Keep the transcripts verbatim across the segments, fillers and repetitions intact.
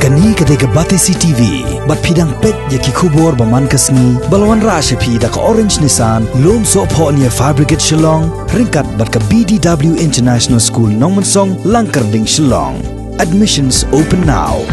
Kane ka dei ka Batesi T V, bad phi dang peit ïa ki khubor ba man ka sngi, ba la wanrah sha phi da ka Orange Nissan, lum sohphoh near Fire Brigade Shillong, ryngkat bad ka B D W International School Nongmensong, Langkyrding, Shillong. Admissions open now.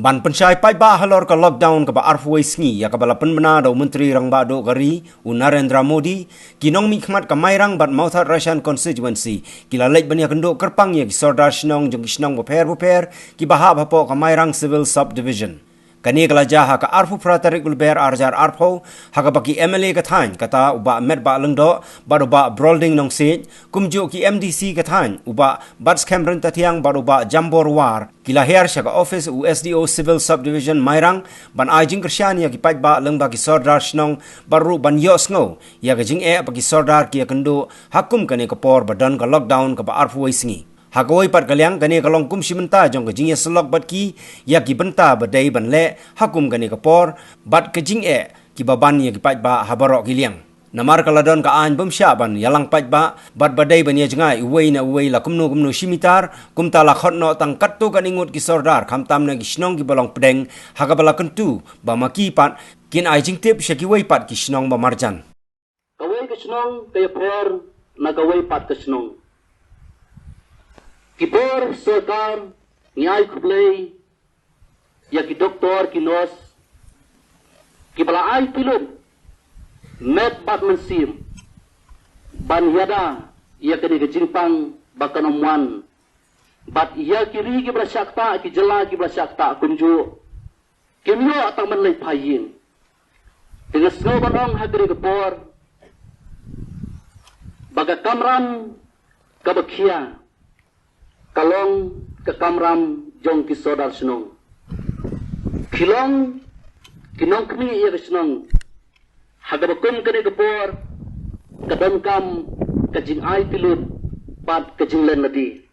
Ban pynshai paidbah halor ka lockdown kaba arphew wei sngi, ïa kaba la pynbna da u Myntri Rangbah Duh ka ri, u Narendra Modi, ki nongmihkhmat ka Mairang bad Mawthadraishan constituency ki la leit ban ïakynduh kyrpang ïa ki sordar shnong jong ki shnong bapher bapher kiba hap hapoh ka Mairang Civil Subdivision. Kane ka la jia ha ka arphew phra tarik u Lber ar hajar arphew, ha kaba ki M L A ka thaiñ, kata u Bah Metbah Lyngdoh bad u Bah Brolding Nongsiej, kumjuh ki M D C ka thaiñ, u Bah Batskhem Ryntathiang bad u Bah Jambor War, ki la hiar sha ka office u S D O Civil Subdivision Mairang ban ai jingkyrshan ïa ki paidbah lyngba ki sordar shnong, bad ruh ban ïohsngew ïa ka jingeh ba ki sordar ki ïakynduh ha kum kane ka por ba don ka lockdown kaba arphew wei sngi. Ha kawei pat ka liang, kane ka long kum shi bynta jong ka jingïasyllok bad ki ïa ki bynta ba dei ban leh ha kum kane ka por, bad ka jingeh kiba ban ïa ki paidbah ha baroh ki liang. Namar ka la don ka aiñ bym shah ban ïalang paidbah, bad ba dei ban ïajngai uwei na uwei la kumno kumno shi mitar, kumta la khot noh tang katto katne ngut ki sordar, khamtam na ki shnong kiba long pdeng, ha kaba la kyntu ba ma ki pat kin ai jingtip sha kiwei pat ki shnong ba marjan. Kawei ka shnong ka ïapher na kawei pat ka shnong. Ki bor sorkar, ngi ai khublei ïa ki doktor, ki nurse, kiba la ai tylli met bad mynsiem ban ïada ïa kane ka jingpang ba kan ym wan. Bad ïa ki ri kiba la shah ktah, ki jylla kiba la shah ktah kumjuh, kim ïoh tang ban leit phai ïing. Te nga sngew ban ong ha kane ka por ba ka kamram kaba khia ka long ka kamram jong ki sordar shnong. Ki long ki nongkhmih ïa ka shnong. Ha kaba kum kane ka por ka donkam ka jingai tylli bad ka jinglen lade.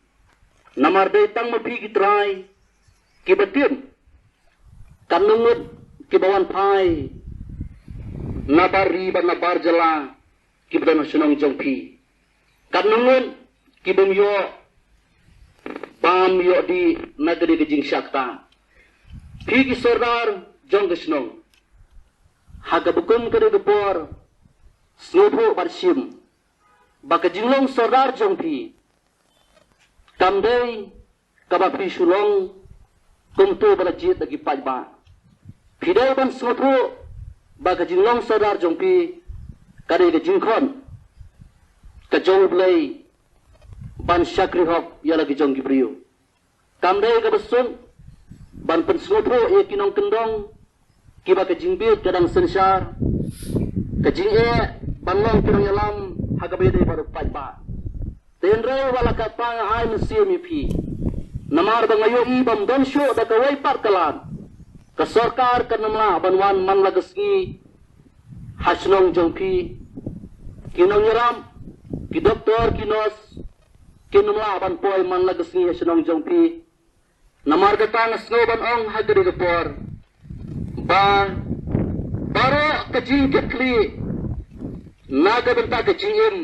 Namar dei tang ma phi ki trai kiba tip katno ngut kiba wan phai na bar ri bad na bar jylla kiba don ha shnong jong phi. Katno ngut ki bym ïoh bam ïoh dih na kane ka jingshah ktah. Phi ki sordar jong ka shnong, ha kaba kum kane ka por, sngewthuh bad shim ba ka jinglong sordar jong phi kam dei kaba phi shu long kumto ba la jied da ki paidbah. Phi dei ban sngewthuh ba ka jinglong sordar jong phi ka dei ka jingkhot ka jong U Blei ban shakri hok ïa la ki jong ki briew. Kam dei kaba suk ban pynsngewthuh ïa ki nongkyndong kiba ka jingbit ka dang synshar, ka jingeh ban long ki nongïalam ha kaba ïadei bad u paidbah. Te hynrei wat la katta nga ai mynsiem ïa phi, namar ba nga ïohi bym don shuh da kawei pat ka lad ka sorkar kan ym lah ban wan man la ka sngi ha shnong jong phi. Ki nongïarap, ki doktor, ki nurse kin ym lah ban poi man la ka sngi ha shnong jong phi. Namar kata nga sngew ban ong ha kane ka por ba baroh ka jingkitkhlieh na ka bynta ka jingim,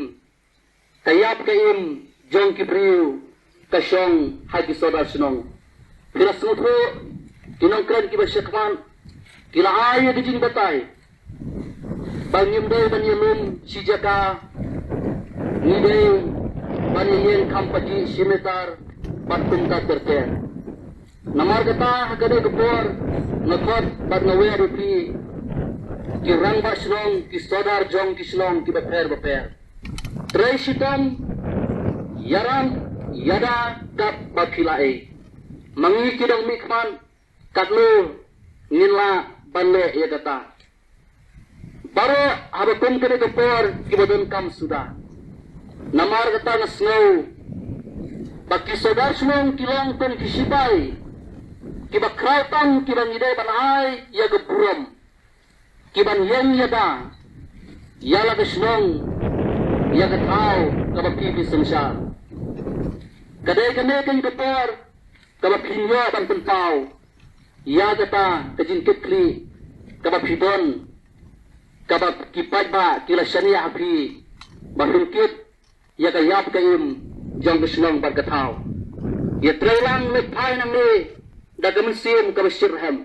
ka ïap ka im jong ki briew ka shong ha ki sordar shnong. Phi la sngewthuh, ki nongkren kiba shakhmat ki la ai ïa ka jingbatai ba ngim dei ban ïalum shi jaka, ngi dei ban ïeng kham pajih shi meter bad kumta ter ter. Namar kata ha kane ka por nga khot bad nga wer ïa phi ki rangbah shnong, ki sordar jong ki shnong kiba pher ba pher, trei shitom, ïarap ïada katba phi lah ei. Ma ngi ki nongmihkhmat, katno ngin lah ban leh ïa kata? Baroh haba kum kane ka por kiba donkam suda. Namar kata nga sngew ba ki sordar shnong ki long kum ki shipai kiba khraw tam, kiba ngi dei ban ai ïa ka burom, kiban ïeng ïada ïa la ka shnong, ïa ka thaw kaba phi phi synshar. Ka dei kane ka por kaba phin ïoh ban pynpaw ïa kata ka jingkitkhlieh kaba phi don, kaba ki paidbah ki la shaniah ha phi ba phin kit ïa ka ïap ka im jong ka shnong bad ka thaw. ïatreilang leit phai nangne da ka mynsiem kaba shitrhem,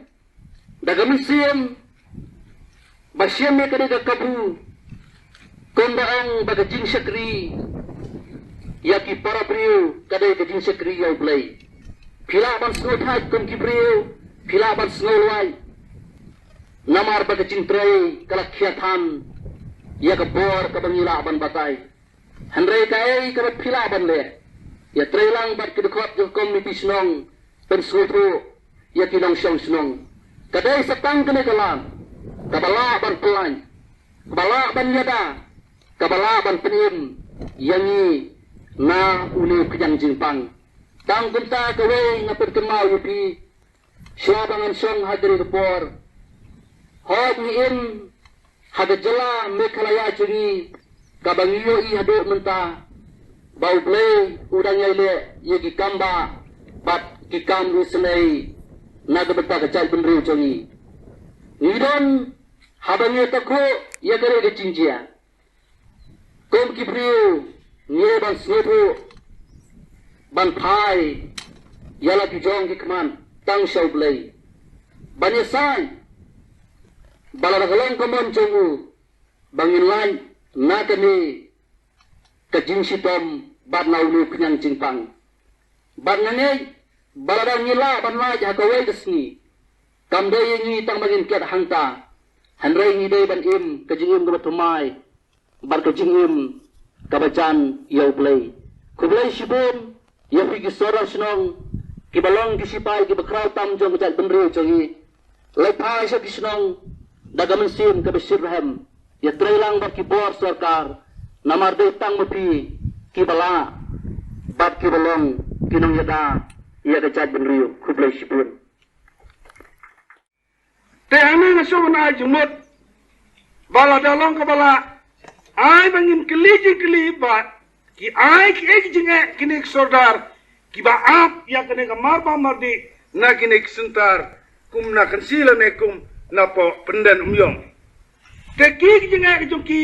da ka mynsiem ba shim ïa ka dei ka kabu, kumba ong ba ka jingshakri ïa ki para briew ka dei ka jingshakri ïa U Blei. Phi lah ban sngewthait kum ki briew, phi lah ban sngewlwait, namar ba ka jingtrei ka la khia than ïa ka bor kaba ngi lah ban batai. Hynrei kaei kaba phi lah ban leh? Ïatreilang bad ki dkhot jong ka komiti shnong pynsngewthuh ïa ki nongshong shnong. Ka dei sa tang kane ka lad kaba lah ban pyllait, kaba lah ban ïada, kaba lah ban pynim ïa ngi na une u khñiang jingpang. Tang kumta kawei nga pynkynmaw ïa phi, shuwa ba ngan shong ha kane ka por, hooid ngi im ha ka jylla Meghalaya jong ngi kaba ngi ïohi haduh mynta ba U Blei u dang ïai leh ïa ki kam bah bad ki kam isynei na ka bynta ka jaitbynriew jong ngi. Ngi don haba ngi takhuh ïa kane ka jingjia. Kum ki briew ngi ban sngewthuh ban phai ïa la ki jong ki khmat tang sha U Blei, ban ïasai ba lada ka long ka mon jong u ba ngin lait na kane ka jingshitom bad na une u khñiang jingpang. Bad nga ngeit ba lada ngi lah ban lait ha kawei ka sngi, kam dei ïa ngi tang ba ngin khet hangta, hynrei ngi dei ban im ka jingim kaba thymmai bad ka jingim kaba jan ïa U Blei. Khublei shibun ïa phi ki sordar shnong kiba long ki shipai kiba khraw tam jong ka jaitbynriew jong ngi. Leit phai sha ki shnong da ka mynsiem kaba shitrhem, ïatreilang bad ki bor sorkar, namar dei tang ma phi kiba lah bad kiba long ki nongïada ïa ka jaitbynriew. Khublei shibun. Te hangne nga shu ban ai jingmut ba lada long kaba lah, ai ba ngin kylli jingkylli ba ki ai kiei ki jingeh kine ki sordar kiba ap ïa kane ka marbam mardih na kine ki syntar, kum na Kynshi lane kum na poh Pyndenumïong. Te ki ki jingeh ki jong ki,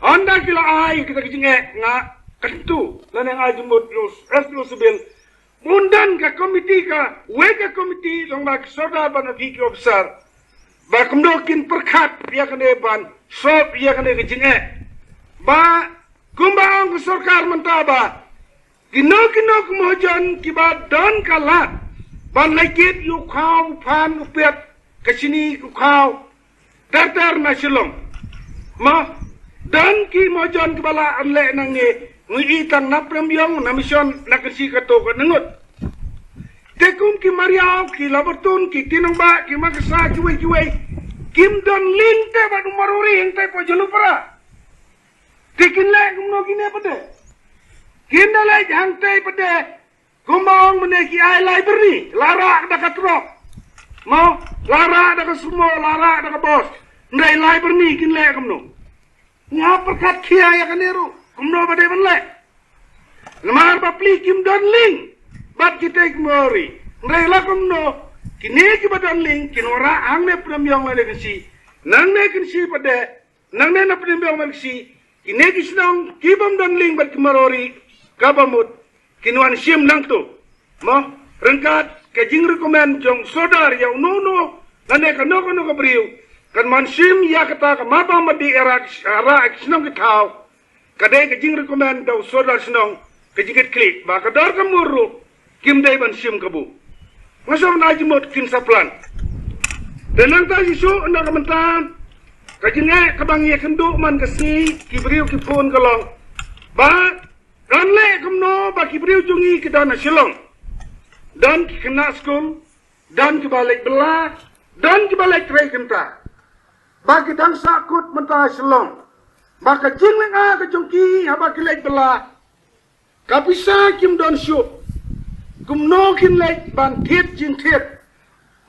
hynda ki la ai kita ki jingeh, nga kyntu lane nga ai jingmut ïa u S P Civil, bun don ka komiti, kawei ka komiti jong ba ki sordar bad ki, ki officer, ba kumno kin pyrkhat ïa kane ban solve ïa kane ka jingeh. Ba kumba ong ka sorkar mynta ba kino kino ki mahajon kiba don ka lad ban leit kit ïa u khaw u phan u piat ka shini u khaw ter ter na Shillong. Ma don ki mahajon kiba lah ban leh nangne, ngi i tang na Pyndenumïong, na Mission, na Kynshi, kato ka ngut. Te kum ki Mariaw, ki Labatun, ki Tin Nangbah, ki Makasa, kiwei kiwei, kim don link te bad u Marwari hangtei poh Jhalupara. Te kin leh kumno kine pat de? Kin da leh hangtei pat de. Kumba ong mynne ki ai lai byrni, la rah da ka trok, mo, la rah da ka sumo, la rah da ka bos. Hynrei lai byrni kin leh kumno? Nga pyrkhat khia ïa kane ruh, kumno ba dei ban leh? Namar ba pli kim don link bad kitei ki Marwari. Hynrei la kumno, kine kiba don link kin wanrah hangne Pyndenumïong lane Kynshi, nangne Kynshi pat de, nangne na Pyndenumïong bad Kynshi, kine ki shnong ki bym don link bad ki Marwari, kaba mut kin wan shim nangto. Mo, ryngkat ka jingrecommend jong sordar ïa uno uno lane kano kano ka briew kan wan shim ïa kata ka marbam mardih ïa ra, ra ki shnong ki thaw. Ka dei ka jingrecommend da u sordar shnong, ka jingkitkhlieh ba ka dor ka mur ruh kim dei ban shim kabu. Nga shu ban ai jingmut kin sa plan. Te nangta shisha na ka mynta, ka jingeh kaba ngi ïakynduh man ka sngi, ki briew ki phone ka long ba kan leh kumno ba ki briew jong ngi ki don ha Shillong, don ki khynnah skul, don kiba leit bylla, don kiba leit trei kynta, ba ki dang sahkut mynta ha Shillong, ba ka jinglynga ka jong ki haba ki leit bylla, ka pisa kim don shuh. Kumno kin leit ban thied jingthied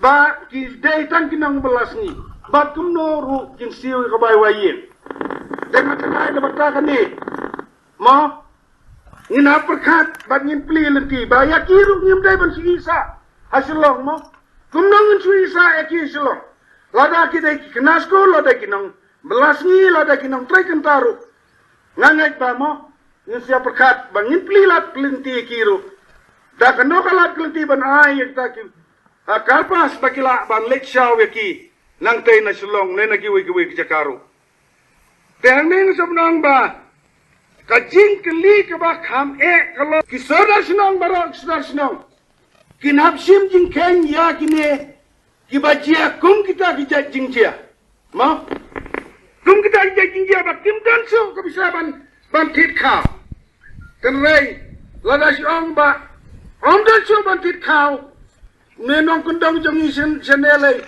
ba ki dei tang ki nongbylla sngi? Bad kumno ruh kin siew ïa ka bai wai ïing? Te nga tharai na bynta kane, mo, ngin hap pyrkhat bad ngin plie lynti ba ïa ki ruh ngim dei ban shu ïehsah ha Shillong, mo. Kumno ngin shu ïehsah ïa ki ha Shillong? Lada ki dei ki khynnah skul, lada ki nongbylla sngi, lada ki nongtrei kynta ruh, nga ngeit ba, mo, ngin sa ïa pyrkhat ba ngin plie lad plie lynti ïa ki ruh. Ka kano ka lad ka lynti ban ai ïa kita ki, ha, karpas ba ki lah ban leit shaw ïa ki nangtei na Shillong ne na kiwei kiwei ki jaka ruh. Te hangne nga sngewbha ban ong ba ka jingkylli kaba kham eh ka long, ki sordar shnong baroh, ki sordar shnong kin hap shim jingkheiñ ïa kine kiba jia kum kita ki jait jingjia. Mo? Kum kita ki jait jingjia ba kim don shuh ka bynta ban, ban thied khaw. Hynrei lada shu ong ba ym don shuh ban thied khaw, ne nongkyndong jong ngi shen, shen ne lei,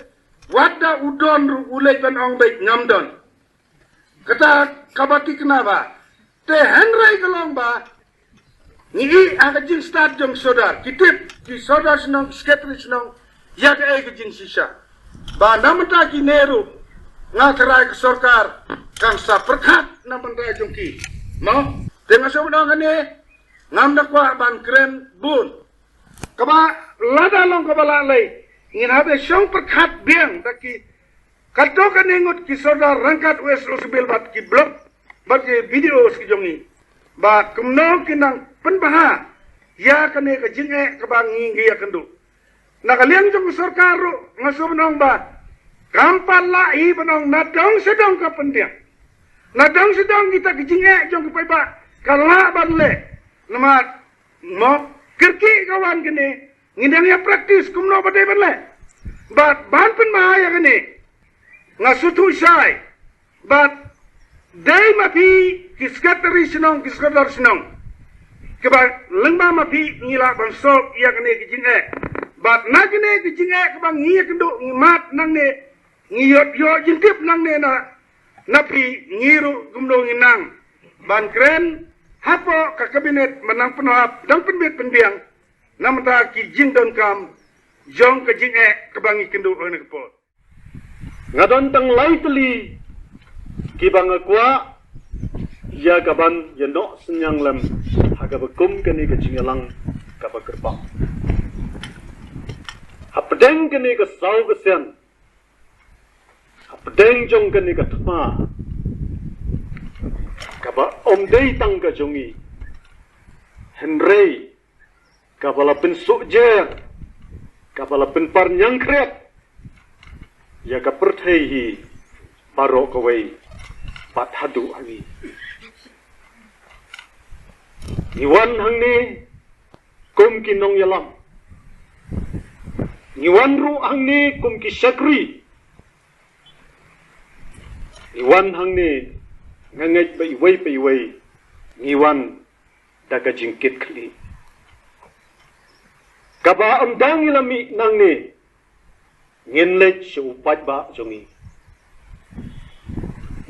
wat da u don ruh u leit ban ong beit ngam don. Kata kaba thikna ba. Te hynrei ka long ba ngi ïohi ha ka jingstad jong sordar, ki tip ki sordar shnong, secretary shnong ïa kaei ka jingshisha. Ba na mynta kine ruh nga tharai ka sorkar kan sa pyrkhat na mynta jong ki. Mo? Te nga sngewbha ban ong kane, ngam da kwah ban kren bun. Kaba lada long kaba lah lei, ngin hap ban shong pyrkhat biang da ki, kato kane ngut ki sordar ryngkat u S O Sybil bad ki block bad ki B D O ki jong ngi, ba kumno kin nang pynbha ïa kane ka jingeh kaba ngi ngi ïakynduh. Na ka liang jong ka sorkar ruh nga sngewbha ban ong ba kam pat lah hi ban ong na dong sha dong ka pynbiang, na dong sha dong kita ki jingeh jong ki paidbah ka lah ban leh. Namar, mo, kyrkieh ka wan kane, ngin dang ïa practice kumno ba dei ban leh. Bad ban pynbha ïa kane, nga sngewthuh shai. Bad dei ma phi ki secretary shnong, ki sordar shnong, kiba lyngba ma phi ngi lah ban sop ïa kane ki jingeh. Bad na kane ki jingeh kaba ngi ïakynduh ngi mad nangne, ngi ïoh, ïoh jingtip nangne na, na phi, ngi ruh kumno ngi nang ban kren hapoh ka kabinet ban nang pynhap, nang pynbit pynbiang na mynta ki jingdonkam jong ka jingeh kaba ngi kynduh ha kane ka por. Nga don tang lai tylli kiba nga kwah ïa ka ban ïa noh synñiang lem ha kaba kum kane ka jingïalang kaba kyrpang. Hapdeng kane ka saw ka sien, hapdeng jong kane ka thma kaba ym dei tang ka jong ngi, hynrei kaba la pynsuhjer, kaba la pynpar ñiangkhriat ïa ka pyrthei hi baroh kawei, bad haduh ha ngi. Ngi wan hangne kum ki nongïalam, ngi wan ruh hangne kum ki shakri, ngi wan hangne, nga ngeit ba iwei pa iwei ngi wan da ka jingkit khlieh. Kaba ym dang ngi la mih nangne, ngin leit sha u paidbah jong ngi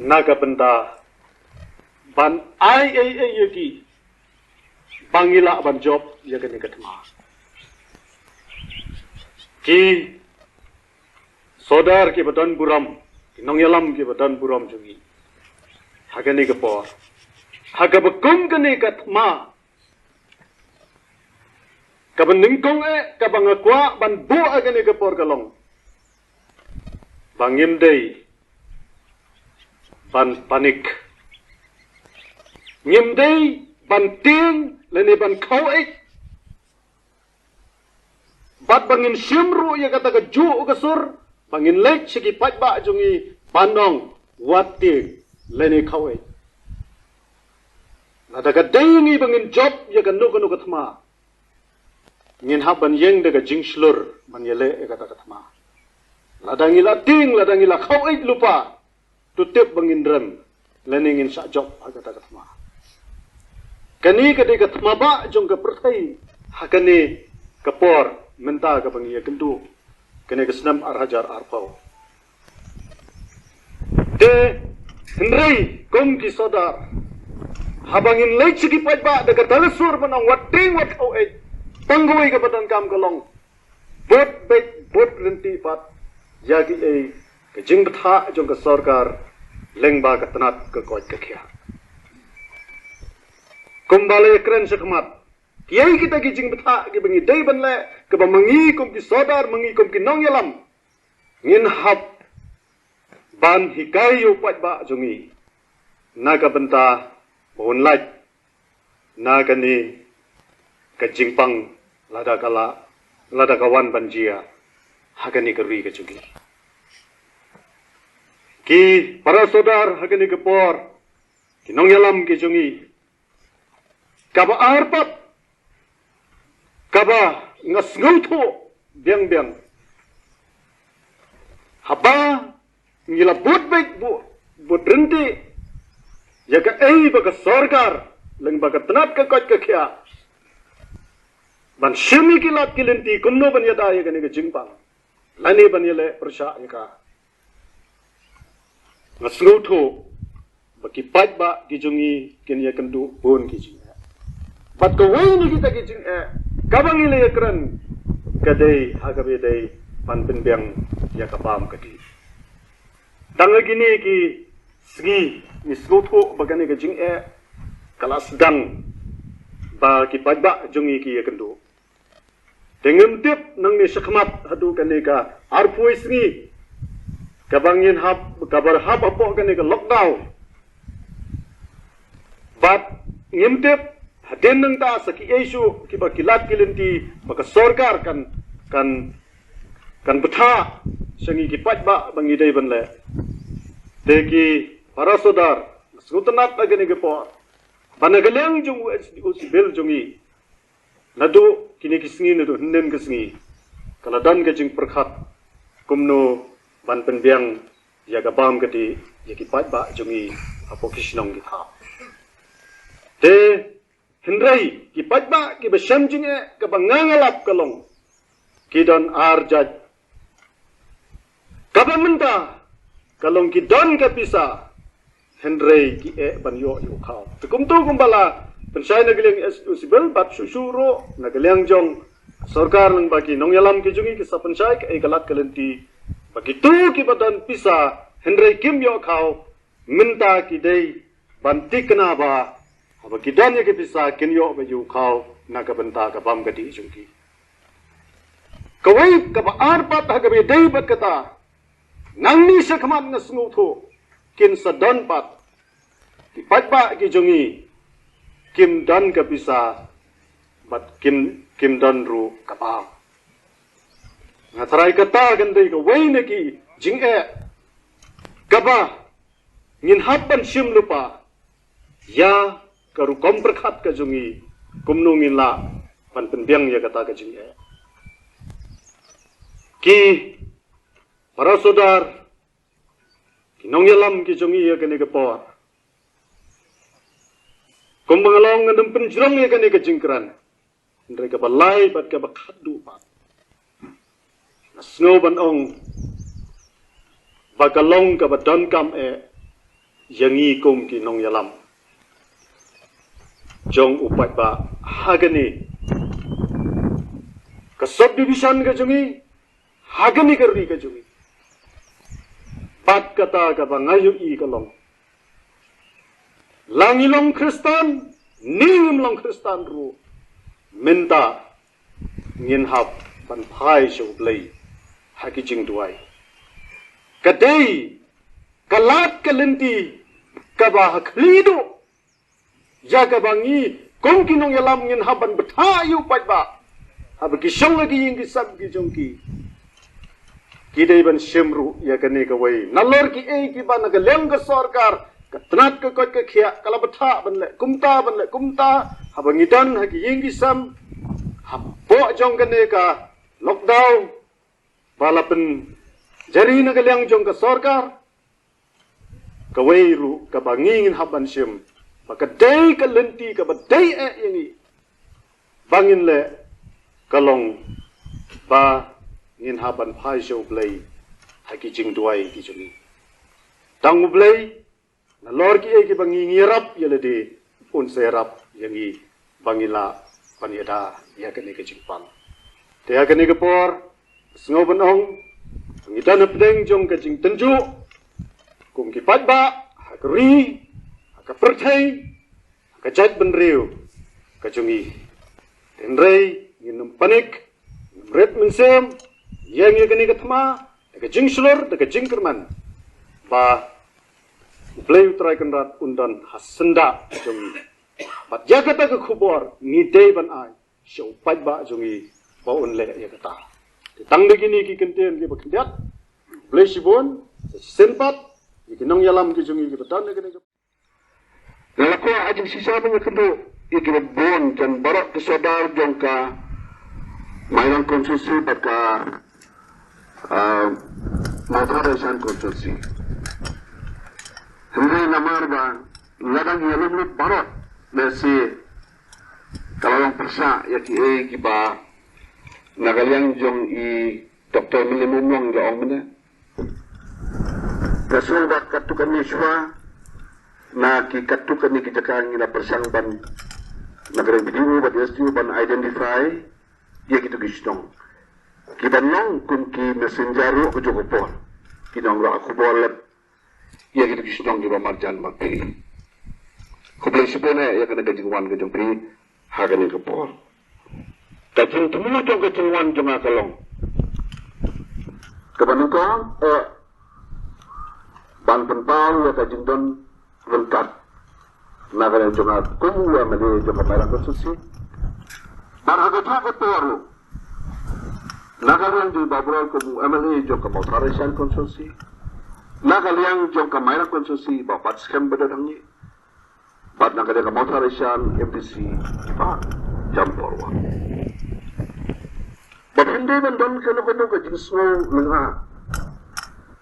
na ka bynta ban ai ei ei ïa ki ba ngi lah ban jop ïa kane ka thma. Ki sordar kiba don burom, ki nongïalam kiba don burom jong ngi ha kane ka por, ha kaba kum kane ka thma, kaba nyngkong eh kaba nga kwah ban buh ha kane ka por ka long ba ngim dei ban panic, ngim dei ban tieng lane ban khaw eh. Bad ba ngin shim ruh ïa kata ka juh ka sur ba ngin leit sha ki paidbah jong ngi ban ong wat tieng lane khaw eh. Lada ka dei ngi ba ngin jop ïa kano kano ka thma, ngin hap ban ïeng da ka jingshlur ban ïaleh ïa kata ka thma. Lada ngi la tieng, lada ngi la khaw eh lypa, to tip ba ngin rem lane ngin shah jop ha kata ka thma. Kane ka dei ka thma bah jong ka pyrthei ha kane ka por mynta kaba ngi ïakynduh, kane ka snem ar hajar arphew. Te hynrei kum ki sordar, haba ngin leit sha ki paidbah da kata ka sur ban ong wat tieng wat khaw eh, tang kawei kaba donkam ka long bud beit bud lynti pat ïa kiei ka jingbthah jong ka sorkar lyngba ka tnat ka koit ka khiah. Kumba la ïakren shakhmat, kiei kita ki jingbthah kiba ngi dei ban leh, kaba ma ngi kum ki sordar, ma ngi kum ki nongïalam, ngin hap ban hikai ïa u paidbah jong ngi na ka bynta ba un lait na kane ka jingpang lada ka la, lada ka wan ban jia ha kane ka ri ka jong ngi. Ki para sordar ha kane ka por, ki nongïalam ki jong ngi, kaba ar pat kaba nga sngewthuh biang biang, haba ngi la bud beit, bud, bud ryntih ïa kaei ba ka sorkar lyngba ka tnat ka koit ka khiah ban shim ïa ki lad ki lynti kumno ban ïada ïa kane ka jingpang lane ban ïaleh pyrshah ïa ka. Nga sngewthuh ba ki paidbah ki jong ngi kin ïakynduh bun ki jingeh. Bad kawei na kita ki jingeh kaba ngi la ïakren ka dei ha kaba dei ban pynbiang ïa ka bam ka dih. Tang ha kine ki sngi ngi sngewthuh ba kane ka jingeh ka la sdang ba ki paidbah jong ngi ki ïakynduh. Te ngim tip nangne shakhmat haduh kane ka arphew sngi kaba ngin hap, kaba hap hapoh kane ka lockdown. Bad ngim tip hadien nangta sa kiei shuh kiba ki lad ki lynti ba ka sorkar kan, kan, kan bthah sha ngi ki paidbah ba ngi dei ban leh. Te ki para sordar, sngewtynnat ha kane ka por ba na ka liang jong u S D O Civil jong ngi, naduh kine ki sngi, naduh hynnin ka sngi, ka la don ka jingpyrkhat kumno ban pynbiang ïa ka bam ka dih ïa ki paidbah jong ngi hapoh ki shnong ki thaw. Te hynrei ki paidbah kiba shem jingeh kaba nga nga lap ka long ki don ar jait. Kaba mynta ka long ki don ka pisa, hynrei ki eh ban ïoh ïa u khaw. Te kumto kumba la pynshai na ka liang S D O Civil bad shuh shuh ruh na ka liang jong sorkar lyngba ki nongïalam ki jong ngi ki sa pynshai kaei ka lad ka lynti ba kito kiba don pisa hynrei kim ïoh khaw, mynta ki dei ban thikna ba haba ki don ïa ki pisa kin ïoh ba ïa u khaw na ka bynta ka bam ka dih jong ki. Kawei kaba ar pat ha kaba dei bad kata, nangne shakhmat nga sngewthuh kin sa don pat ki paidbah ki jong ngi kim don ka pisa bad kim, kim don ruh ka bam. Nga tharai kata kan dei kawei na ki jingeh kaba ngin hap ban shim lypa ïa ka rukom pyrkhat ka jong ngi kumno ngin lah ban pynbiang ïa kata ka jingeh. Ki para sordar, ki nongïalam ki jong ngi ïa kane ka por, kumba nga long ngam pynjrong ïa kane ka jingkren. Hynrei kaba lai bad kaba khatduh pat, nga sngew ban ong ba ka long kaba donkam eh ïa ngi kum ki nongïalam jong u paidbah ha kane ka subdivision ka jong ngi, ha kane ka ri ka jong ngi. Bad kata kaba nga ïohi ka long, la ngi long Khristan ne ngim long Khristan ruh, mynta ngin hap ban phai sha U Blei ha ki jingduwai. Ka dei ka lad ka lynti kaba ha khlieh duh ïa kaba ngi kum ki nongïalam ngin hap ban bthah ïa u paidbah haba ki shong ha ki ïing ki sem ki jong ki. Ki dei ban shim ruh ïa kane kawei nalor kiei kiba na ka liang ka sorkar, ka tnat ka koit ka khiah ka la bthah ban leh kumta, ban leh kumta. Haba ngi don ha ki ïing ki sem, hapoh jong kane ka lockdown ba la pynjari na ka liang jong ka sorkar, kawei ruh kaba ngi ngin hap ban shim ba ka dei ka lynti kaba dei eh ïa ngi ba ngin leh ka long ba ngin hap ban phai sha U Blei ha ki jingduwai ki jong ngi. Tang U Blei nalor kiei kiba ngi ngi ïarap ïa lade, un sa ïarap ïa ngi ba ngi lah ban ïada ïa kane ka jingpang. Te ha kane ka por, sngew ban ong, ngi don hapdeng jong ka jingtynjuh kum ki paidbah ha ka ri, ha ka pyrthei, ha ka jaitbynriew ka jong ngi. Hynrei ngin ym panic, ngin ym rit mynsiem, ïeng ïa kane ka thma da ka jingshlur, da ka jingkyrmen ba U Blei U Trai Kynrad un don ha syndah jong ngi. Bad ïa kata ka khubor ngi dei ban ai sha u paidbah jong ngi ba un leh ïa kata. Te tang da kine ki kyntien kiba khyndiat, khublei shibun, sa shisien pat ïa ki nongïalam ki jong ngi kiba don ha kane ka. Nga la kwah ha jingshisha ban ïakynduh ïa kiba bun jan baroh ki sordar jong ka Mairang constituency bad ka, ah, Mawthadraishan constituency. Hynrei namar ba la dang ïalum lut baroh, lehse ka la long pyrshah ïa kiei kiba na ka liang jong i Doctor Mylliem Umlong i la ong mynne. Ka shu ba katto katne shuwa na ki katto katne ki jaka ngi la pyrshang ban na ka B D O bad S D O ban identify ïa kito ki shnong kiban long kum ki messenger ruh ka jong ka por, ki nongrah khubor lem ïa kito ki shnong kiba marjan marphi. Khublei shibun eh ïa kane ka jingwan ka jong phi ha kane ka por. Ka jingthmu jong ka jingwan jong nga ka long kaba nyngkong, eh, ban pynpaw ïa ka jingdon ryngkat na ka liang jong nga kum u M L A jong ka Mairang constituency. Bad ha kata ka por ruh, na ka liang jong i Bah Brol kum u M L A jong ka Mawthadraishan constituency, na ka liang jong ka Mairang constituency, Bah Batskhem ba don hangne, bad na ka liang ka Mawthadraishan M D C, Bah Jamporwah. Ba phin dei ban don kano kano ka jingsngew lynga,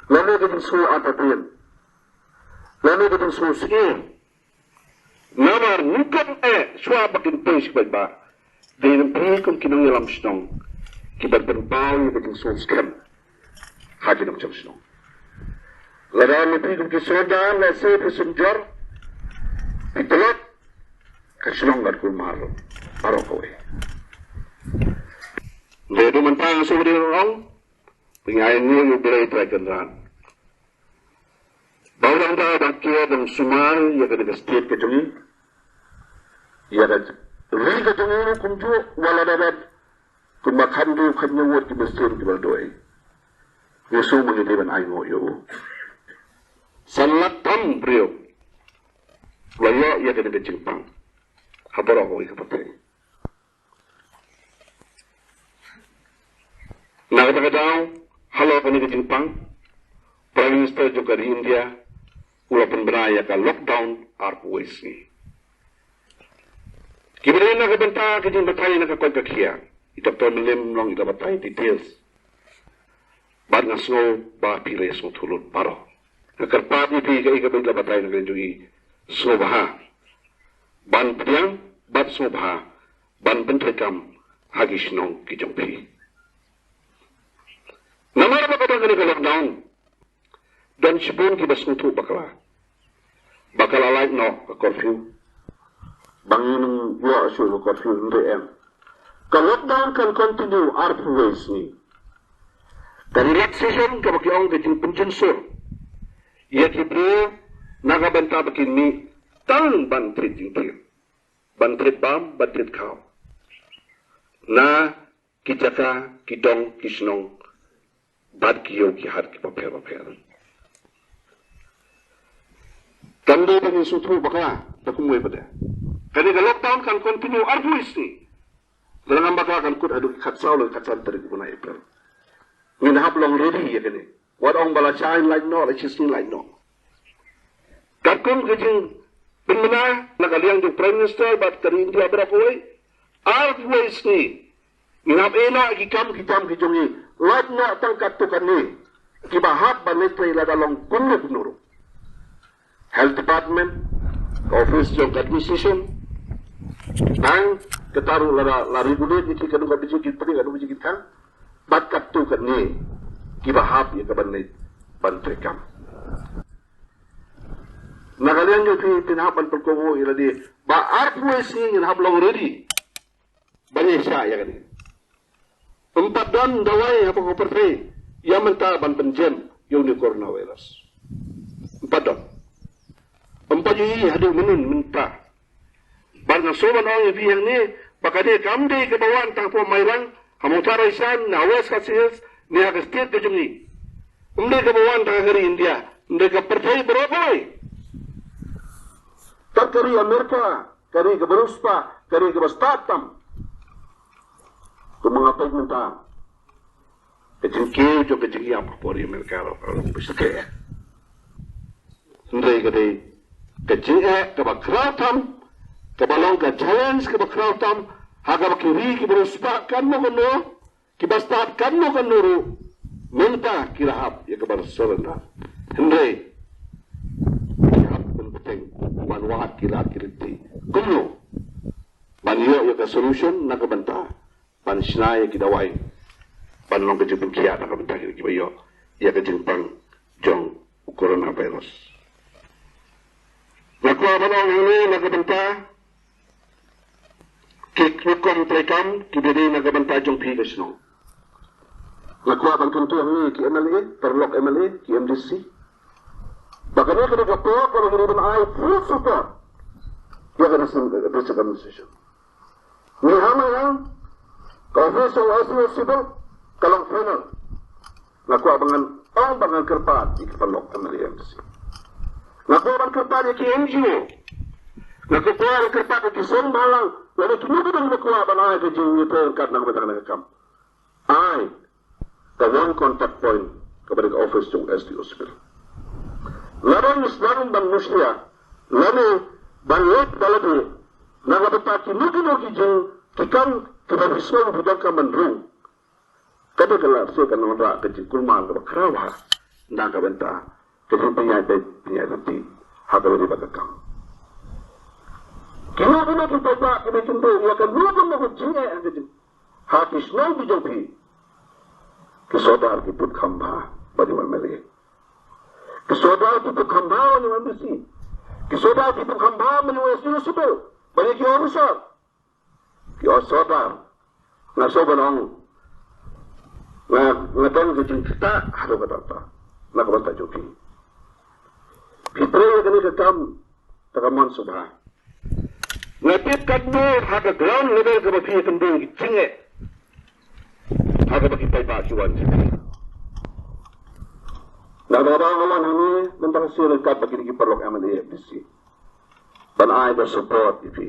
lane ka jingsngew artatien, lane ka jingsngew sngewsih. Namar ngi kum eh shuwa ba kin poi sha paidbah, dei ban poi kum ki nongïalam shnong kiban pynpaw ïa ka jingsngew skhem ha ki nongshong shnong. Lada ngi poi kum ki sordar, lehse phi sumjor, phi tlot, ka shnong kan kulmar baroh kawei. Dei du mynta nga shu dei ong, pynïaid ngi ïa U Blei Trai Kynrad. Ba u dang da dang kiar dang sumar ïa ka dang state ka jong ngi, ïa ka ri ka jong ngi kumjuh, wat la da ban kumba khatduh khatñiew ngut ki mynsiem kiba la duh. Ngi sngew ma ngi dei ban ainguh ïa u. San lak tam briew la ïoh ïa ka dang ka jingpang ha baroh kawei ka pyrthei. Na kata ka daw, halor kane ka jingpang, Prime Minister jong ka ri India u la pynbna ïa ka lockdown arphew wei sngi. Kiba dei na ka bynta ka jingbatai na ka koit ka khiah, i Doctor Mylliem Umlong i la batai details. Bad nga sngew ba phi la ïasngewthuh lut baroh. Nga kyrpad ïa phi kaei kaba i la batai na ka liang jong i, sngewbha ban pdiang bad sngewbha ban pyntreikam ha ki shnong ki jong phi. Namar ba ka don kane ka lockdown, don shibun kiba sngewthuh bakla ba ka la lait noh ka curfew, ba ngin ïoh shuh ka curfew, hynrei em. Ka lockdown kan continue arphew wei sngi. Ka relaxation kaba ki ong ka jingpynjynsur ïa ki briew na ka bynta ba kin mih tang ban thied jingthied, ban thied bam, ban thied khaw na ki jaka, ki dong, ki shnong bad ki ïew ki hat kiba pher ba pher. Kam dei ba ngin sngewthuh bakla da kumwei pat de. Kane ka lockdown kan continue arphew wei sngi. Ka la ngam bakla kan kut haduh ki khatsaw lane khatsan tarik u bnai April. Ngin hap long ready ïa kane. Wat ong ba la shai lait noh, la shisngi lait noh. Katkum ka jingpynbna na ka liang jong Prime Minister bad ka ri India baroh kawei, arphew wei sngi ngin hap ïeh noh ïa ki kam ki jam ki jong ngi, lait noh tang katto katne kiba hap ban leit trei lada long kumno kumno ruh. Health Department, ka office jong ka administration, tang kata ruh lada la regulate ïa ki, ka dei ka biji ki pynïaid, ka dei ka biji ki tang, bad katto katne kiba hap ïa ka ban leit ban treikam. Na ka liang jong phi, phin hap ban pynkohnguh ïa lade ba arphew wei sngi ngin hap long ready ban ïaishah ïa kane. Ym pat don dawai hapoh ka pyrthei ïa mynta ban pynjem ïa une u coronavirus. Ym pat don. Ym pat ïohi haduh mynnin mynta. Bad nga sngewbha ban ong ïa phi hangne ba kane kam dei kaba wan tang hapoh Mairang, ha Mawthadraishan, na West Khasi Hills, ne ha ka state ka jong ngi. Ym dei kaba wan tang ha ka ri India, ym dei, ka pyrthei baroh kawei. Tat ka ri Amerika, ka ri kaba riewspah, ka ri kaba stad tam, Kumba nga peit mynta, ka jingkiew jong ka jingïap ha por ïa Amerika ruh ka long bishkeh. Hynrei ka dei ka jingeh kaba khraw tam, kaba long ka challenge kaba khraw tam ha kaba ki ri kiba riewspah katno katno, kiba stad katno katno ruh mynta ki la hap ïa kaba surrender. Hynrei ki hap ban bteng, ban wad ki lad ki lynti kumno ban ïoh ïa ka solution na ka bynta ban shna ïa ki dawai ban long ka jingpynkhiah na ka bynta ki kiba ïoh ïa ka jingpang jong u coronavirus. Nga kwah ban ong hangne na ka bynta ki rukom treikam kiba dei na ka bynta jong phi ka shnong. Nga kwah ban kyntu hangne ki M L A, paralok M L A, ki M D C, ba kane ka dei ka por kaba ngi dei ban ai full support ïa ka District Administration. Ngi hap ban ong ka office of S D O Civil ka long final. Nga kwah ban ngan ong, ban ngan kyrpad ïa ki paralok M L A M C. Nga kwah ban kyrpad ïa ki N G O. Nga kwah ban kyrpad ïa ki seng bhalang lane kino kiba kwah ban ai ka jingïatreilang kat na ka bynta kane ka kam. Ai ka one contact point kaba dei ka office jong S D O Civil. Lada ngi sdang ban mushlia lane ban leit ba lade na ka bynta kino kino ki jing, ki kam kiba phi sngew phi donkam ban rung, ka dei ka lad sha ka nongrah ka jingkulmar kaba khraw bha na ka bynta ka jingpynïaid beit pynïaid lynti ha kaba ïadei bad ka kam. Kino kino ki paidbah kiba kynduh ïa kano kano ka jingeh ha ka jing, ha ki shnong ki jong phi, ki sordar ki put kham bha ban ïa u M L A. Ki sordar ki put kham bha ban ïa u M D C. Ki sordar ki put kham bha ban ïa u S D O Civil, ban ïa ki officer, ki sordar. Nga sngewbha ban ong, nga, nga don ka jingktah haduh katta katta na ka bynta jong phi. Phi trei ïa kane ka kam da ka mon sngewbha. Nga tip katno ha ka ground level kaba phi ïakynduh ki jingeh ha kaba ki paidbah ki wan jingeh. Nga da ba nga wan hangne mynta ka sngi ryngkat bad kine ki paralok M L A M D C ban ai da support ïa phi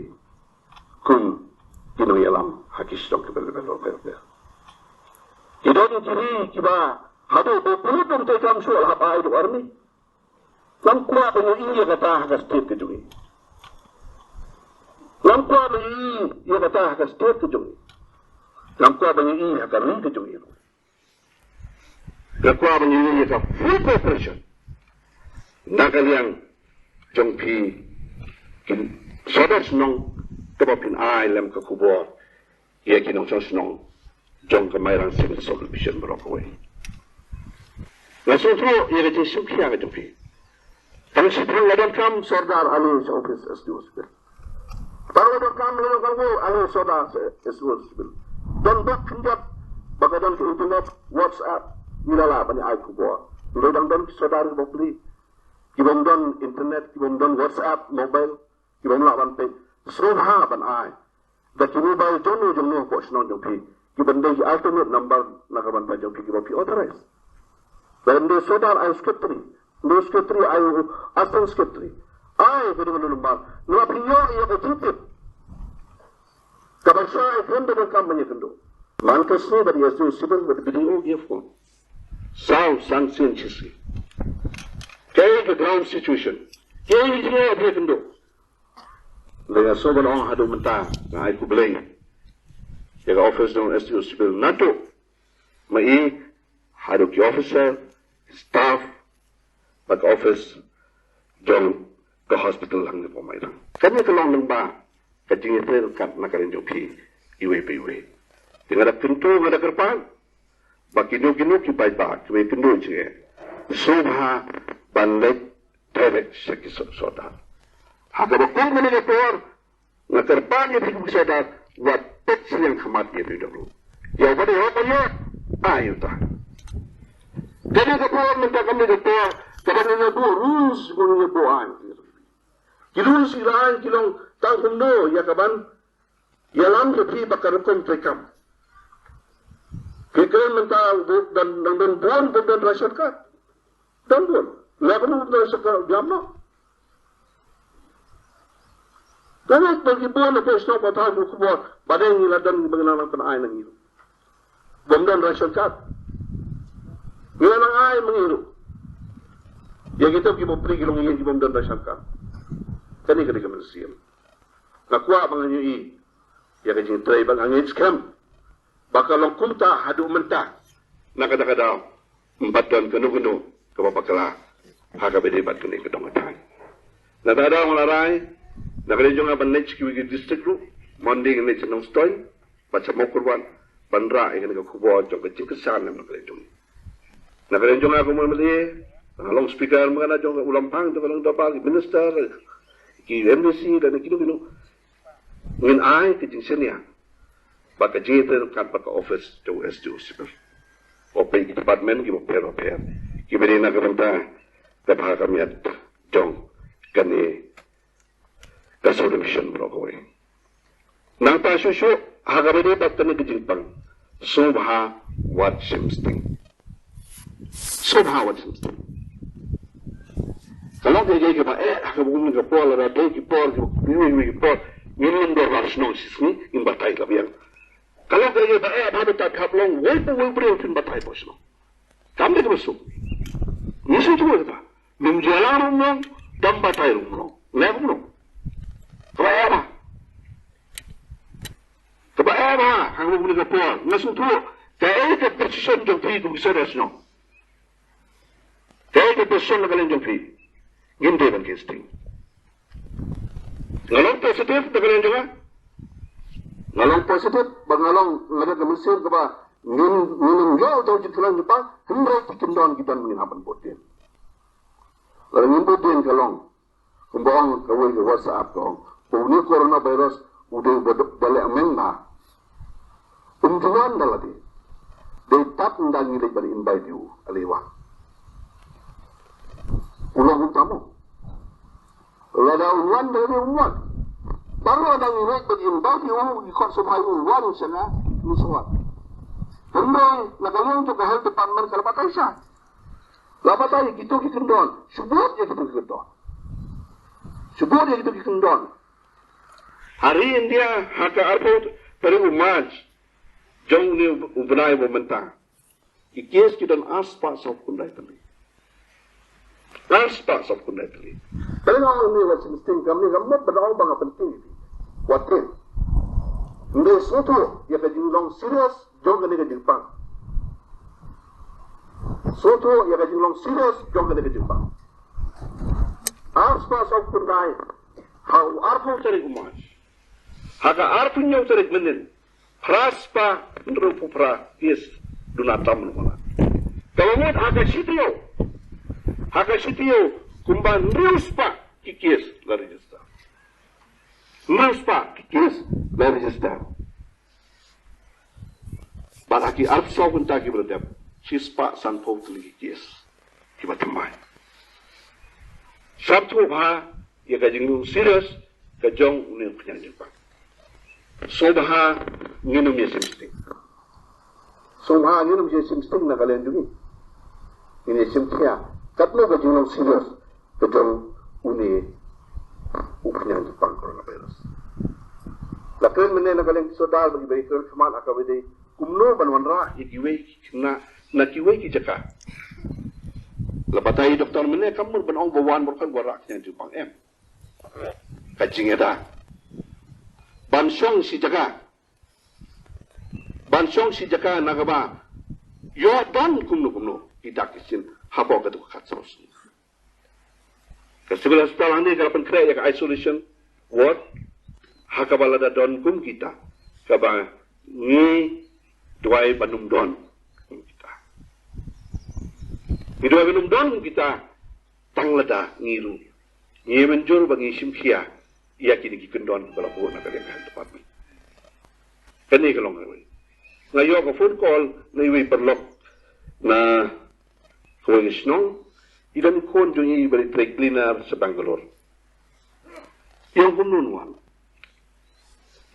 kum ki nongïalam ha ki shnong kiba level bapher bapher. Ki don ki ri kiba haduh ba pynlut ym treikam shuh la hap ai da u army. Ngam kwah ban ïohi ïa kata ha ka state ka jong ngi. Ngam kwah ban ïohi ïa kata ha ka state ka jong ngi. Ngam kwah ban ïohi ha ka ri ka jong ngi. Nga kwah ban ïohi ïa ka full cooperation na ka liang jong phi ki sordar shnong, kaba phin ai lem ka khubor ïa ki nongshong shnong jong ka Mairang Civil Subdivision baroh kawei. Nga sngewthuh ïa ka jingsngewkhia ka jong phi. Tang shi tang la donkam sordar, ale sha office S D O Civil. Tang la donkam, la donkam, ale sordar sha S D O Civil. Don bad khyndiat ba ka don ka internet, WhatsApp, ngi la lah ban ai khubor. Hynrei dang don ki sordar kiba pli, ki bym don internet, ki bym don WhatsApp, mobile, ki bym lah ban peit. Sngewbha ban ai da ki mobile jongno jongno hapoh shnong jong phi, ki ban dei ki alternate number na ka bynta jong phi kiba phi authorize. Lada ym dei sordar, ai u secretary. Ym dei u secretary, ai u assistant secretary. Ai ka dei kano number. Namar phi ïoh ïa ka jingtip kaba shai khlem da donkam ban ïakynduh. Man ka sngi bad ïa u S D O Civil bad B D O ki ïa phone. Saw san sien shi sngi. Kaei ka ground situation? Kaei ka jingïakynduh? Lei nga sngewbha ban ong haduh mynta nga ai khublei ïa ka office jong S D O Civil naduh ma i haduh ki officer, staff, bad ka office jong ka hospital hangne hapoh Mairang. Kane ka long lyngba ka jingïatrei ryngkat na ka liang jong phi iwei pa iwei. Te nga da kyntu, nga da kyrpad ba kino kino ki paidbah kiba ïakynduh jingeh, sngewbha ban leit direct sha ki so-, sordar. Ha kaba kum kane ka por, nga kyrpad ïa phi ki sordar, wat peit shiliang khmat ïa phi ruh. Ïa uba dei hok ban ïoh, ai uta. Kane ka por mynta, kane ka por kaba ngi la buh rules, ba ngi la buh aiñ. Ki rules ki la aiñ ki long tang kumno ïa kaban ïalam ïa phi bad ka rukom treikam. Ki kren mynta dang don bun, dang don ration card. Dang bun. La ka rukom treikam jam noh. Dang don ki bun hapoh shnong ba thaw khubor ba dei ngi la don ba ngi la nang pyn-ai na ngi. Bym don ration card. Ngi la nang ai ma ngi ruh ïa kita kiba pli ki longïing ki bym don ration card. Kane ka dei ka mynsiem. Nga kwah ba ngan ïohi ïa ka jingtrei ba ngan ngeit skhem ba ka long kumta haduh mynta. Na kata ka daw ym pat don kano kano kaba bakla ha kaba ïadei bad kane ka dong ka thaiñ. Na kata ka daw nga la rai na ka liang jong nga ban leit sha kiwei ki district ruh, Monday ngan leit sha Nongstoiñ bad sha Mawkyrwat ban rah ïa kane ka khubor jong ka jingkyrshan na ka liang jong nga. Na ka liang jong nga kum u M L A, nga long speaker mynta jong u Lampang, jong ka long Dorbar, ki minister, ki M D C, lane kino kino. Ngin ai ka jingshaniah bad ka jingïatreilang bad ka office jong u S D O Civil, bad ki department kiba pher bapher kiba dei na ka bynta ka bha ka miat jong kane ka subdivision baroh kawei. Nangta shuh shuh ha kaba ïadei bad kane ka jingpang, sngewbha wat shim sting. Sngewbha wat shim sting. Ka long kaei kaei kaba eh ha kaba kum ka por, lada dei ki por kiba, kiwei kiwei ki por ngin ym dorbar shnong shisngi, ngin batai la biang. Ka long kaei kaei ba eh ba mynta ka long wei pa wei briew phin batai pa shnong. Kam dei kaba suk. Ngi sngewthuh kata. Ym jia lang ruh ym long, dang batai ruh ym long. Leh kumno? Kaba eh ba, kaba eh ba ha kaba kum ka por, nga sngewthuh kaei ka position jong phi kum ki sordar shnong. Kaei ka position na ka liang jong phi. Ngim dei ban khie sting. Nga long positive na ka liang jong nga. Nga long positive ba nga long, nga don ka mynsiem kaba ngin, ngin ym ïoh uta u jingkhlaiñ jingpang hynrei ki kyndon ki don ba ngin hap ban bud dien. Lada ngim bud dien ka long kumba ong kawei ka WhatsApp ka ong ba une u coronavirus u dei uba da leh meng bha. Um ju wan da lade. Dei tad ynda ngi leit ban invite ïa u, ale wah. U long kumta mo. Lada un wan da lade um wan. Tang lada ngi leit ban invite ïa u, ngi khot sngewbha ïa u wan sha nga, ngi sa wan. Hynrei na ka liang jong ka health department ka la batai shai. La batai ïa kito ki kyndon. Shu bud ïa kito ki kyndon. Shu bud ïa kito ki kyndon. Ha ri India ha ka arphew tarik u March jong une u bnai ba mynta, ki case ki don arspah sawphew khyndai tylli. Arspah sawphew khyndai tylli. Ka dei nga ong ïa une wat shim sting, kam dei nga mut ban ong ba nga pynthik ïa phi. Wat ïa, hynrei sngewthuh ïa ka jinglong serious jong kane ka jingpang. Sngewthuh ïa ka jinglong serious jong kane ka jingpang. Arspah sawphew khyndai ha u arphew tarik u March. Ha ka arphew hynñiew tarik mynnin, phra spah hynriewphew phra case duna tam ruh mala. Kaba mut ha ka shi taïew, ha ka shi taïew kumba hynriew spah ki case la register. Hynriew spah ki case la register. Bad ha ki arphew saw kynta kiba la dep, shispah sanphew tylli ki case kiba thymmai. Sngewthuh bha ïa ka jinglong serious ka jong une u khñiang jingpang. Sngewbha ngin ym ïa shim sting. Sngewbha ngin ym ïa shim sting na ka liang jong ngi. Ngin ïa shim khia katno ka jinglong serious ka jong une u khñiang jingpang coronavirus. La kren mynne na ka liang ki sordar bad kiba ïakren khmat ha kaba ïadei kumno ban wanrah ïa kiwei ki khynnah na kiwei ki jaka. La batai ïa i doktor mynne kam mut ban ong ba wan baroh kawei wanrah khñiang jingpang, em. Ka jingïada ban shong shi jaka, ban shong shi jaka na kaba ïoh don kumno kumno ki dak ki shin hapoh kata ka khatsaw sngi. Ka Civil Hospital hangne ka la pynkhreh ïa ka isolation ward ha kaba lada don kum kita, kaba ngi duwai ban ym don kum kita. Ngi duwai ban ym don kum kita tang lada ngi ruh ngi mynjur ba ngi shim khia ïa kine ki kyndon ba la buh na ka liang ka health department. Kane ka long kawei. Nga ïoh ka phone call na iwei i paralok na kawei ka shnong, i don i khun jong i ba dei dry cleaner sha Bangalore. I ong kumno un wan.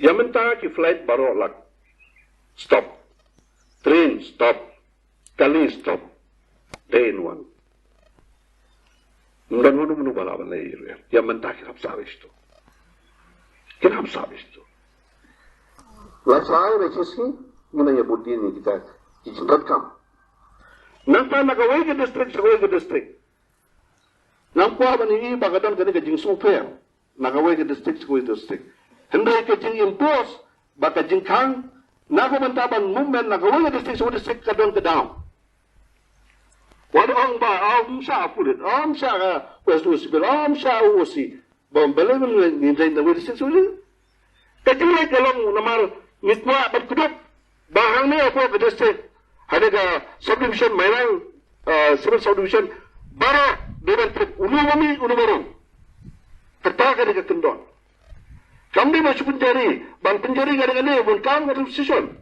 Ïa mynta ki flight baroh la stop. Train stop. Kali stop. Dei un wan. Ym don uno uno ba lah ban leh ïa u. Ïa mynta kin hap sah beit sha tu. Kin hap sah beit sha tu. Lashai ba shisngi ngin ïa bud dien ïa kita Ki jingdonkam. Nangta na kawei ka district sha kawei ka district, ngam kwah ban ïohi ba ka don kane ka jingsngewthuh na kawei ka district sha kawei ka district. Hynrei ka jingimpose ba ka jingkhang na ka bynta ban movement na kawei ka district sha kawei ka district ka don ka daw. Wat ong ba, ah, ym shah pulit, ah, ym shah ka S D O Civil, ah, ym shah u O C. Ba balei ban ngin ïeng na wei district sha wei? Ka jingleh ka long namar ngi kwah ban kdup ba hangne hapoh ka district, hangne ka subdivision Mairang, ah, civil subdivision, baroh dei ban tip uno ma mih, uno ma rung. Kata ka dei ka kyndon. Kam dei ban shu pynjari, ban pynjari ka dei ka dei ban kam ka decision.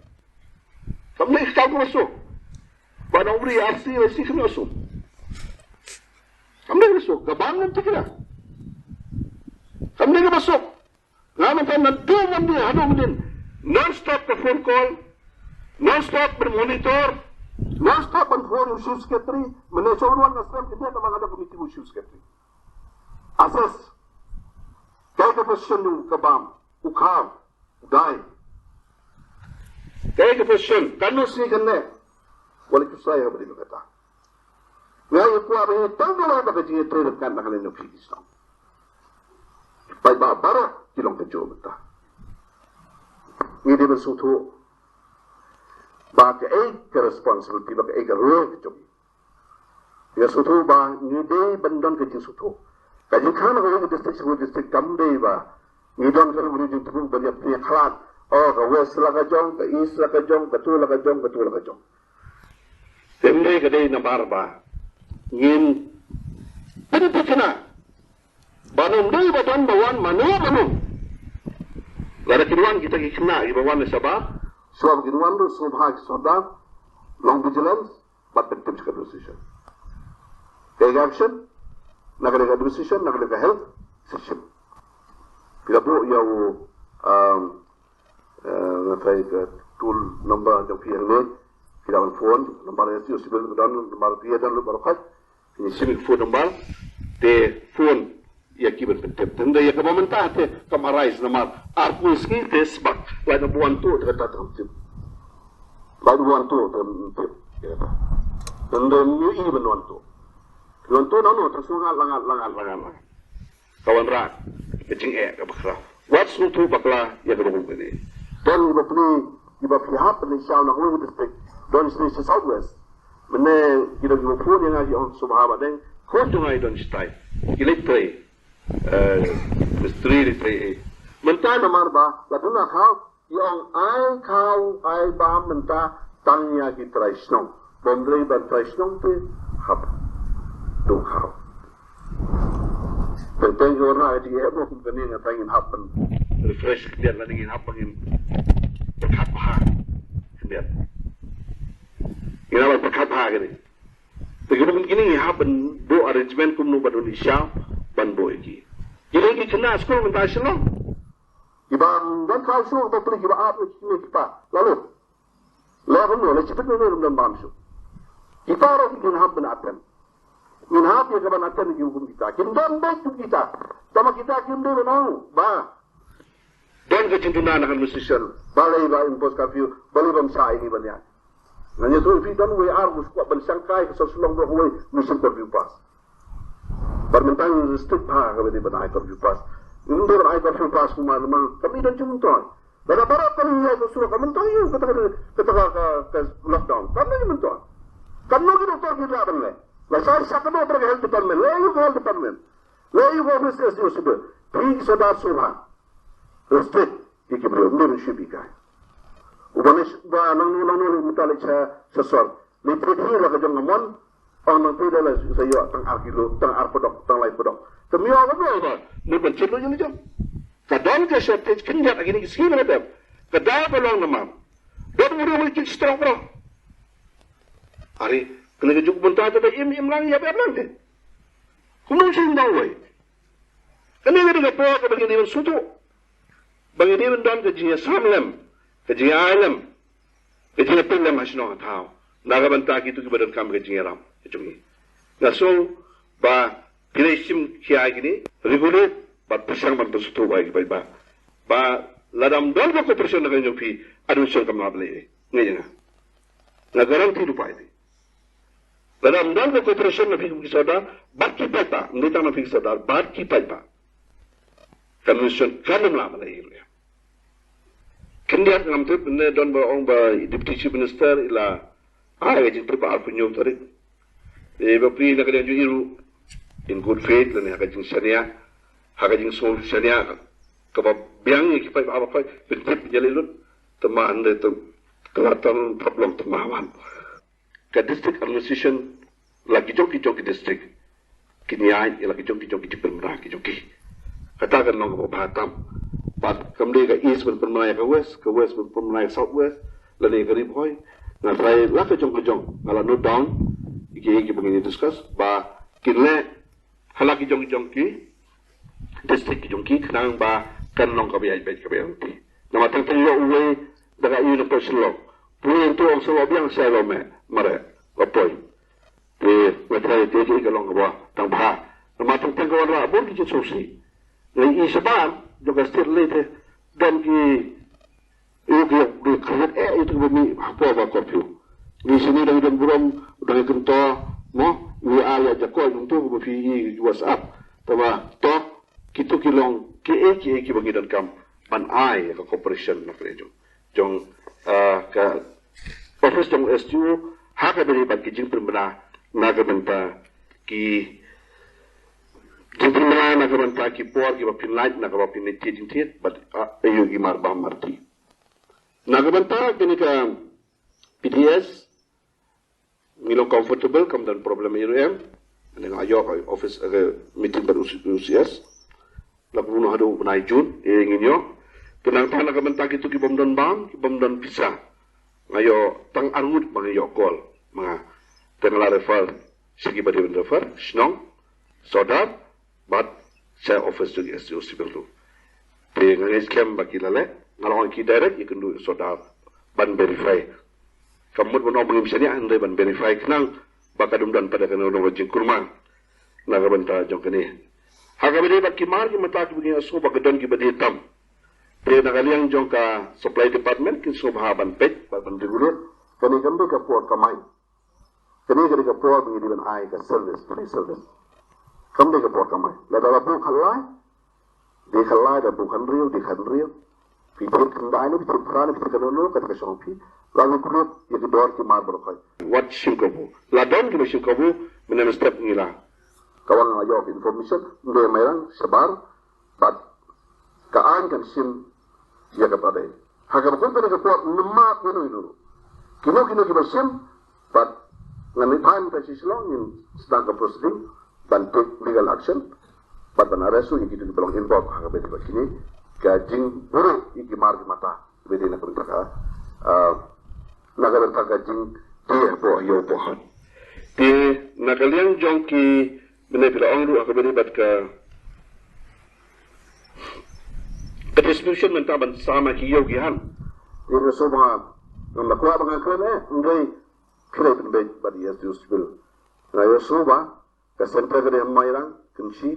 Kam dei ka kam ka ba suk. Ba na u briew ar sien, ar sien kam suk. Kam dei ka ba suk, ka bang ngan tikna. Kam dei ka ba suk. Nga mynta naduh mynnin haduh mynnin, non stop ka phone call, non stop ban monitor, non stop ban phone u chief secretary, mynne shu wan ka slem khyndiat namar nga da ka meeting u chief secretary. Assess. Kaei ka position u ka bam, u kham, u dai. Kaei ka position, katno sngi kan leh. Wat la khuslai ha ba dei kata. Nga ïa kwah ba ïa tang kawei ba ka jingïatrei ryngkat na ka liang jong phi ki shnong. Paidbah baroh ki long kajuh mynta. Ngi dei ban sngewthuh ba kaei ka responsibility, ba kaei ka role ka jong ngi. Nga sngewthuh ba ngi dei ban don ka jingsngewthuh. Ka jingkhang na kawei ka district sha kawei ka district kam dei ba ngi don ka ruh jingtbok ban ïa pynïakhlad. Oh, ka west la ka jong, ka east la ka jong, katu la ka jong, katu la ka jong. Te ym dei, ka dei namar ba ngin pynthikna ba ym dei ba don ba wan mano mano. Lada kin wan kita ki khynnah kiba wan na shabar, shuwa ba kin wan ruh sngewbha ki sordar, long vigilance, bad pyntip sha ka administration. Ka administration, na ka liang ka administration, na ka liang ka health, shisha. Phi la buh ïa u, um, eh, nga tharai ka toll number jong phi hangne, phi lah ban phone, number ïa S D O Civil ka don, number phi ïa don lut baroh khoit, phin ïa shim ïa ka phone number, te phone ïa ki ban pyntip. Tang da ïa kaba mynta te kam arise namar arphew sngi te sbak. Lait na ba wan tuh te kata te kam tip. Lait na ba wan tuh te kam tip. Tang da ym ïohi ban wan tuh. Wan tuh nangno, te shu ngat la ngat la ngat la ngat la ngat. Ka wanrah ka jingeh kaba khraw. Wat sngewthuh bakla ïa ka rukom kane. Don iba pli, iba pli hap pynleit shaw na kawei ka district. Don shisha sha South West. Mynne ki don kiba phone ïa nga ki ong sngewbha ba deng khun jong nga i don shatai. Ki leit trei. Eh, mistri leit trei, eh. Mynta namar ba la duna khaw, i ong ai khaw, ai bam mynta tang ïa ki trai shnong. Bym dei ban trai shnong te hap duh khaw. Teng teng ki wanrah ka jingeh mo kum kane nga tang ngin hap ban refresh khyndiat lane ngin hap ban ngin pyrkhat bha khyndiat. Ngin hap ban pyrkhat bha kane. Te kumno kine ngi hap ban buh arrangement kumno ban wan ïa shaw ban buh ïa ki. Kine ki khynnah skul mynta Shillong. Kiba don khaw shuh ba pli kiba ap ïa ki kmie ki kpa. Lalo. La kumno, la shipit kumno rum don bam shuh. Kita ruh kin hap ban attend. Ngin hap ïa ka ban attend ïa ki hukum kita. Kin don beit kum kita. Tangba kita kim dei ban ong ba don ka jingduna na ka administration. Balei ba impose curfew, balei bym shah ïa ngi ban ïaid. Ngan ïathuh ïa phi, don wei ar u skwah ban shangkai ka sor Shillong baroh kawei, mission curfew pass. Bad mynta ngi restrict bha kaba dei ban ai curfew pass. Ngim dei ban ai curfew pass kumne namar kam don jingmyntoi. Lada baroh kawei ïa ka surok ka myntoi ïa kata ka, kata ka, ka, ka lockdown. Kam don jingmyntoi. Kamno ki doktor ki lah ban leh. Lashai sa kano ka health department, leh ïa ka health department. Leh ïa ka office S D O Civil. Phi ki sordar sngewbha. Restrict ïa ki briew, ym dei ban shu ïa kai. Uba leit, uba nangno nangno leit mynta leit sha, sha sor. Leit trei hi la ka jong ka mon. Ong nang trei da la sa ïoh tang ar kilo, tang ar pdok, tang lai pdok. Te ym ïoh ka ym ïoh ba. Mut ban check ïa la jong. Ka don ka shortage khyndiat ha kine ki sngi ba la dep. Ka daw ka long namar don u briew ki stroke bro. Are, kane ka juk mynta te ba im, im lang ïa ba im lang te. Kumno shu im dang wei. Kane ka dei ka por kaba ngi dei ban sngewthuh. Ba ngi dei ban don ka jingïasam lem, ka jingïaai lem, ka jingïapeit lem ha shnong ha thaw. Na ka bynta kito kiba donkam ka jingïalam ka jong ngi. Nga sngew ba phi dei shim khia ïa kine, regulate, bad pyrshang ban pynsngewthuh ïa ki paidbah. Ba lada ym don ka cooperation na ka liang jong phi, administration kam lah ban leh ei ei. Ngi ïa nga. Nga guarantee ruh phi. Lada ym don ka cooperation na phi ki sordar bad ki paidbah, ym dei tang na phi ki sordar bad ki paidbah, ka administration kan ym lah ban leh ei ruh. Khyndiat ngam tip, ne don ba ong ba Deputy Chief Minister i la ai ka jingtip ha arphew hynñiew tarik. Eh, bapli na ka liang jong i ruh, in good faith lane ha ka jingshaniah, ha ka jingsngewshaniah kaba biang ïa ki paidbah baroh, pyntip ïa lei lut. Te ma hynrei te ka la tang problem te ma wan. Ka district administration, la ki jong ki jong ki district, kin ïaid ïa la ki jong ki jong ki jingpynbna ki jong ki. Kata kan long kaba bha tam. Bad kam dei ka East ban pynbna ïa ka West, ka West ban pynbna ïa ka South West, lane ka Ri Bhoi. Nga tharai la ka jong ka jong, nga la note down ïa ki, ïa kiba ngin discuss, ba kin leh ha la ki jong ki jong ki district ki jong ki, khnang ba kan long kaba ïaid beit kaba ïaid lynti. Namar teng teng ïoh uwei da ka ïoh na Shillong, pule to ong sa lo biang sa lo me, mare, ka poi. Te nga tharai te te ka long kaba tang bha. Namar teng teng ka wanrah bun ki jingsngewsih. Nga i shabar jong ka state lei te don ki ïoh ki ïoh ki khriat eh ïoh ki ba mih hapoh ba curfew. Ngi shini dang don burom, dang kynto, mo, ngi ai ïa jakoi nangtu ba phi i WhatsApp. Te ba to kitu ki long kiei kiei kiba ngi donkam ban ai ïa ka cooperation na pyrshah jong, jong, ah, ka office jong S D O, ha kaba ïadei bad ki jingpynbna na ka bynta ki jingpynbna na ka bynta ki por kiba pynlait, na kaba pynlait thied jingthied bad, ah, ïa ki mar bam mar ti. Na ka bynta kane ka P D S, ngi long comfortable, kam don problem ei ruh em. Nga ïoh ka office, eh, ka meeting bad U C S. La kumno haduh u bnai June, eh, ngin ïoh. Te nangta na ka bynta kitu ki bym don bam, ki bym don pisa, nga ïoh tang arngut ba nga ïoh call ma nga. Te nga la refer sha kiba dei ban refer, shnong, sordar, bad sha office jong S D O Civil ruh. Te nga ngeit skhem ba ki la leh, nga la ong ki direct ïakynduh sordar ban verify. Kam mut ban ong ba ngim shaniah, hynrei ban verify khnang ba ka dum don pat ka nongdong jingkulmar na ka bynta jong kane. Ha kaba ïadei bad ki mar ki mata kiba ngi ïohsngew ba ka don kiba die tam. Te na ka liang jong ka supply department kin sngewbha ban peit bad ban regulate. Kane kam dei ka por kamai. Kane ka dei ka por ba ngi dei ban ai ka service, free service. Kam dei ka por kamai. Lada la buh khatlai, dei khatlai, da buh khathynriew, dei khathynriew. Phi thied khyndai ne phi thied phra ne phi thied kano kano, kata ka shong phi. La ngi kulut ïa ki dor ki mar baroh khoit. Wat shim kabu. La don kiba shim kabu, mynne mynstep ngi la. Ka wan nga ïoh information, ym dei Mairang, shabar, bad ka aiñ kan shim ïa kata dei. Ha kaba kum kane ka por, ym map ïano ïano ruh. Kino kino kiba shim, bad ngan ïa thaw mynta sha Shillong, ngin sdang ka proceeding ban take legal action bad ban arrest ïa kito kiba long involved ha kaba ïadei bad kine ka jingbuhrieh ïa ki mar ki mata. Bad na ka bynta ka, ah, na ka bynta ka jingthied hapoh ïew hapoh hat. Te na ka liang jong ki, mynne phi la ong ruh ha kaba ïadei bad ka, ka distribution mynta ban sam ha ki ïew ki han. Te nga sngewbha, ngam da kwah ba ngan kren eh, hynrei phi la pynbeit bad ïa S D O Civil. Nga ïohsngew ba ka center ka dei ha Mairang, Kynshi,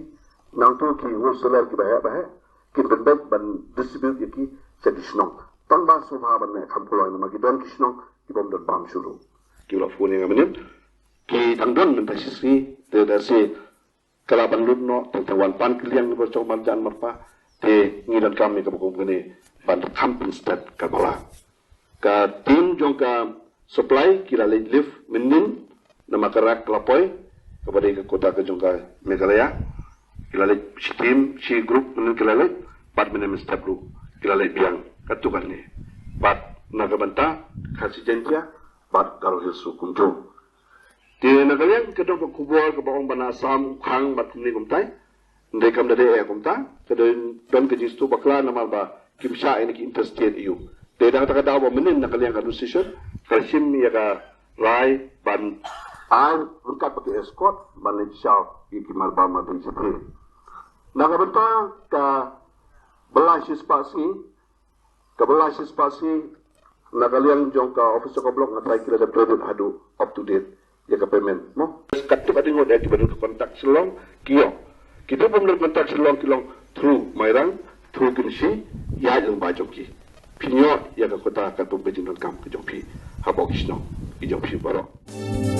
nangtu ki wholesaler kiba heh ba heh kin pynbeit ban distribute ïa ki sha ki shnong. Tang ba sngewbha ban leh kham puloi namar ki don ki shnong ki bym don bam shuh ruh. Ki la phone ïa nga mynnin, ki dang don mynta shi sngi, te da shi ka la ban lut noh, tang tang wan pan kylliang kiba shong marjan marpa, te ngi donkam ïa kaba kum kane ban kham pynstet kaba la. Ka team jong ka supply ki la leit lift mynnin, namar ka rak ka la poi, kaba dei ka quota ka jong ka Meghalaya. Ki la leit shi team, shi group mynnin ki la leit, bad mynne mynstep ruh ki la leit biang katto katne. Bad na ka bynta Khasi Jaiñtia bad Garo Hills ruh kumjuh. Te na ka liang ka don ka khubor kaba ong ba na Assam, Ukhrang bad kumne kumtai. Hynrei kam da dei eh kumta, ka don, don ka jingsngewthuh bakla namar ba kim shah ïa ki interstate ïa u. Te da kata ka daw ba mynnin na ka liang ka administration ka shim ïa ka rai ban ai ryngkat bad ka escort ban leit shaw ïa ki mar bam mar ding shatei. Na ka bynta kaba lai shispah sngi, kaba lai shispah sngi, na ka liang jong ka office jong ka block nga tharai ki la dep credit haduh up to date ïa ka payment, mo. Katto katne ngut ïa kiba don ka contact Shillong ki ïoh. Kiba bym don contact Shillong ki long through Mairang, through Kynshi, ïa jong ba jong ki. Phin ïoh ïa ka quota katkum ka jingdonkam ka jong phi hapoh ki shnong. i jong phi baroh.